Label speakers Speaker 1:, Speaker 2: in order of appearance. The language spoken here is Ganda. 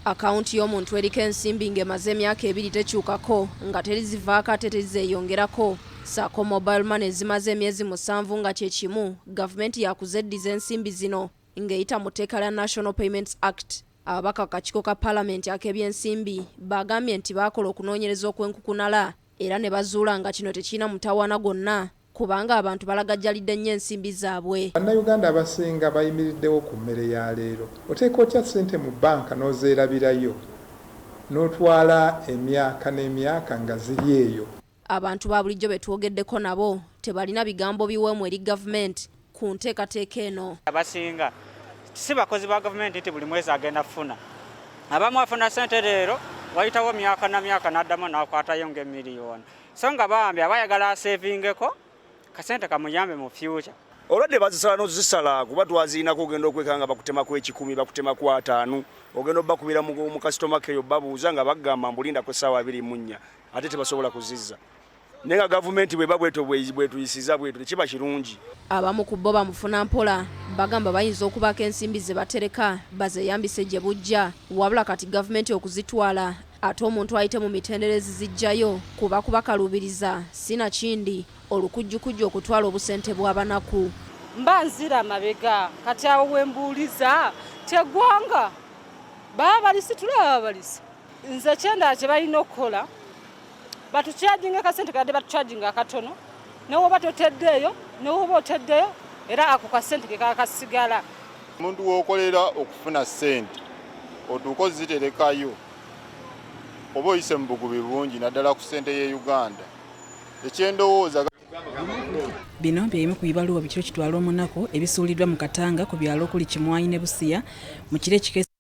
Speaker 1: Akawunti y'omuntu eriko ensimbi ng'emaze emyaka 2 tekyukako, nga terizivaako ate terizeeyongerako, ssaako mobile money ezimaze emyezi 7 nga kye kimu, gavumenti yakuzeddiza ensimbi zino ng'eyita mu tteeka lya National Payments Act. Ababaka ku kakiiko ka palamenti ak'ebyensimbi bagambye nti baakola okunoonyereza okw'enkukunala era ne bazuula nga kino tekirina mutawaana gwonna kubanga abantu balagajjalidde nnyo ensimbi zaabwe.
Speaker 2: Bannayuganda abasinga bayimiriddewo ku mmere ya leero. Oteeka otya ssente mu bbanka n'ozeerabirayo n'otwala emyaka n'emyaka nga ziri eyo?
Speaker 1: Abantu ba bulijjo be twogeddeko nabo tebalina bigambo biweemu eri gavumenti ku nteekateeka eno.
Speaker 3: Abasinga si bakozi ba gavumenti nti buli mwezi agenda kufuna. Abamu afuna ssente leero, wayitawo myaka na myaka n'addamu n'akwatayo ng'emiliyoni. So nga bambi aba ayagala aseevingeko kasente kamuyambe mu future.
Speaker 4: Olwadde bazisala n'ozisala kuba twaziinako, ogenda okweka nga bakutemako 100, bakutemako 50, ogenda obbakubira mu customer care babuuza nga bagamba mbulindako essaawa 24, ate tebasobola kuzizza. Naye nga gavumenti bweba bwetyo bwetuyisiza bwetyo, tekiba kirungi.
Speaker 1: Abamu ku bo bamufuna mpola bagamba bayinza okubaako ensimbi ze batereka bazeeyambise gye bujja, wabula kati gavumenti okuzitwala ate omuntu ayite mu mitendera ezizijjayo kuba kubakaluubiriza, sinakindi olukujjukujju okutwala obusente bw'abanaku.
Speaker 5: Mba nzira mabega kati awo wembuuliza teggwanga baba balisi, tulaba balisi. Nze kyendala kye balina okukola, batucharginga kasente kadde, batucharginga akatono, newoba toteddeeyo, newoba oteddeyo, era ako kasente ke kakasigala.
Speaker 6: Omuntu w'okolera okufuna ssente otuuka oziterekayo oba oyise mu bugubi bungi, naddala ku ssente y'e Uganda, ekyendowooza.
Speaker 7: Bino bye bimu ku bibaluwa bikiro kitwala omunaku ebisuuliddwa mu Katanga ku byalo okuli Kimwanyi ne Busiya mu kiro ekikeesa.